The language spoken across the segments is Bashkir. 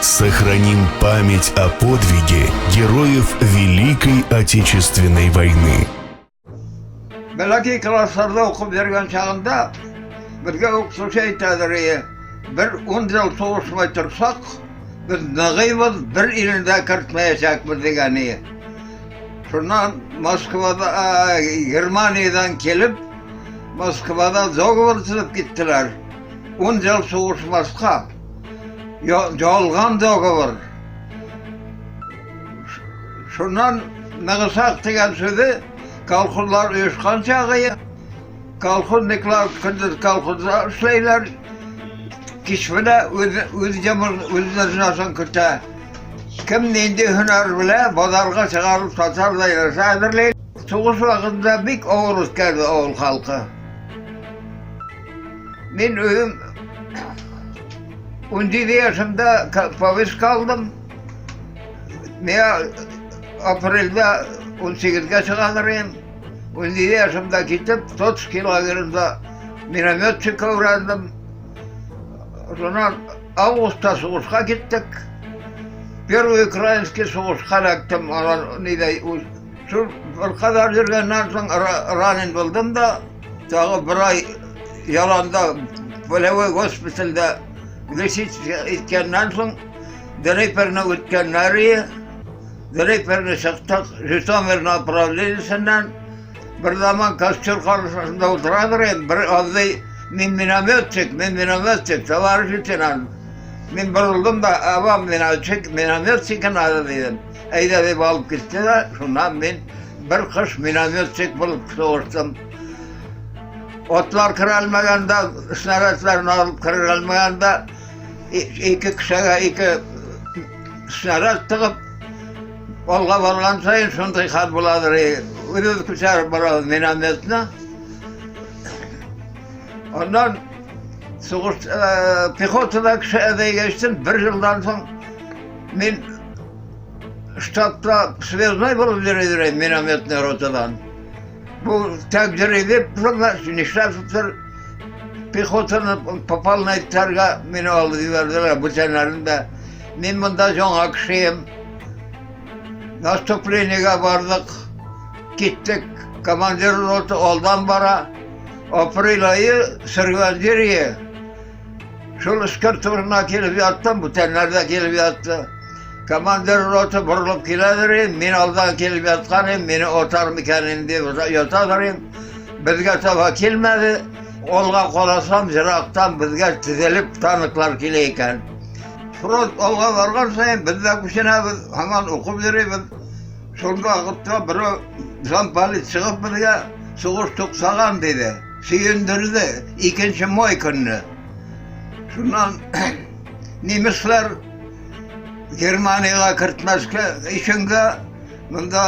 Сохраним память о подвиге героев Великой Отечественной войны. Бәләкәй классларда уҡып йөрөгән чағында беҙгә уҡытыусы әйтәлер ине, бер 10 йыл һуғышмай торһаҡ, беҙ нығыйбыҙ, бер илне дә кертмәйәсәкбеҙ тигән ине. Шунан Москвала, Германиянан килеп, Москвала договор төҙөп киттеләр. 10 йыл һуғышмаҫҡа. Ялған договор. Шунан нығысаҡ тигән һүҙе колхозлар ойошҡан сағы, колхозниклар көндөҙ колхозда эшләйләр, кис менә үҙ үҙ донъясын көтә. Кем ниндәй һөнәр белә, баҙарға сығарып сатарҙай нәрсә әҙерләй. Һуғыш ваҡытында бик ауыр үткәрҙе ауыл халҡы. Мин үҙем 17 йәшемдә повестка алдым. Миңә апрелдә 18-гә сығалыр инем. 17 йәшемдә китеп, Тоцкий лагерында минометчик өйрәндем. Шунан августта һуғышҡа киттек. Первый украинский һуғышҡа эләктем. Анан ниҙә шул бер ҡәҙәр йөрөгәннән һуң ранен булдым да, тағы бер ай яланда полевой госпитальдә лечить иткәннән һуң Днепрны үткәннәр ине. Днепрны сыҡтыҡ, Житомир направлениесенән бер заман костер ҡаршыһында ултыралыр инем. Бер абзый: «Мин минометчик, мин минометчик, товарищ лейтенант». Мин боролдом да: «А вам минометчик, минометчик надо», — тинем. «Әйҙә», — тип алып китте лә, шунан мин бер ҡыш минометчик булып һуғыштым. Атлар керә алмағанда, снарядларын алып керә алмағанда, ике кешегә ике снаряд тығып, алға барған һайын шундай хәл булалыр. Үҙебеҙ күтәреп барабыҙ минометны. Андан һуғыш пехотала кеше әҙәйгәстен бер йылдан һуң мин штабта связной булып йөрөй йөрөйөм минометный ротадан. Был так йөрөй тип, нишләптер пехотаны пополнять мине алып ебәрҙеләр бүтәндәрен дә. Мин бында яңы кешейем. Наступлениеға барҙыҡ. Киттек. Командир роты алдан бара. Апрель айы сөргән ер. Шул эскерт урынына килеп яттым, бүтәндәр ҙә килеп ятты. Командир роты боролоп киләлер ине, мин алдан килеп ятҡан инем, мине атар микән тип яталыр инем. Беҙгә таба килмәне. Алға ҡарасам, йыраҡтан беҙгә теҙелеп танклар килә икән. Фронт алға барған һайын беҙ ҙә күсенәбеҙ, һаман уҡып йөрөйбөҙ. Шул ваҡытта берәү замполит сығып беҙгә һуғыш туҡтаған тине. Һөйөндөрҙө 2 май көнө. Шунан немецлар Германияға кертмәҫкә өсөнгә бында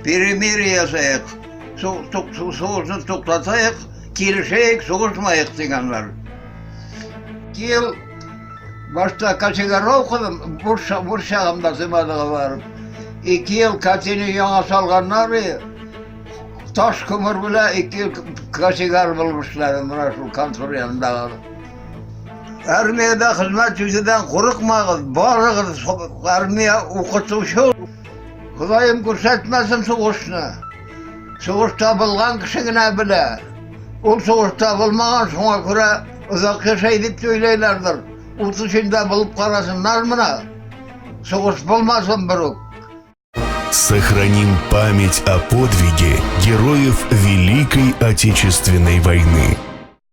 перемирие яһайыҡ. Һуғышты туҡтатайыҡ, килешәйек, һуғышмайыҡ тигәндәр. Йыл башта кочегар уҡыным, буш сағымда Сымаҙыға барып. 2 йыл котельный яңы салғандар, таш күмер белән 2 йыл кочегар булып эшләнем мына шул контор янындағы. Армияда хеҙмәт итеүҙән ҡурҡмағыҙ, барығыҙ, армия уҡытыусы. Хоҙайым күрһәтмәһен һуғышны. Һуғышта булған кеше генә белә. Ул һуғышта булмаған, шуңа күрә оҙаҡ йәшәй тип уйлайларҙыр. 30 йылда булып ҡараһындар мына. Һуғыш булмаһын берүк. Сохраним память о подвиге героев Великой Отечественной войны.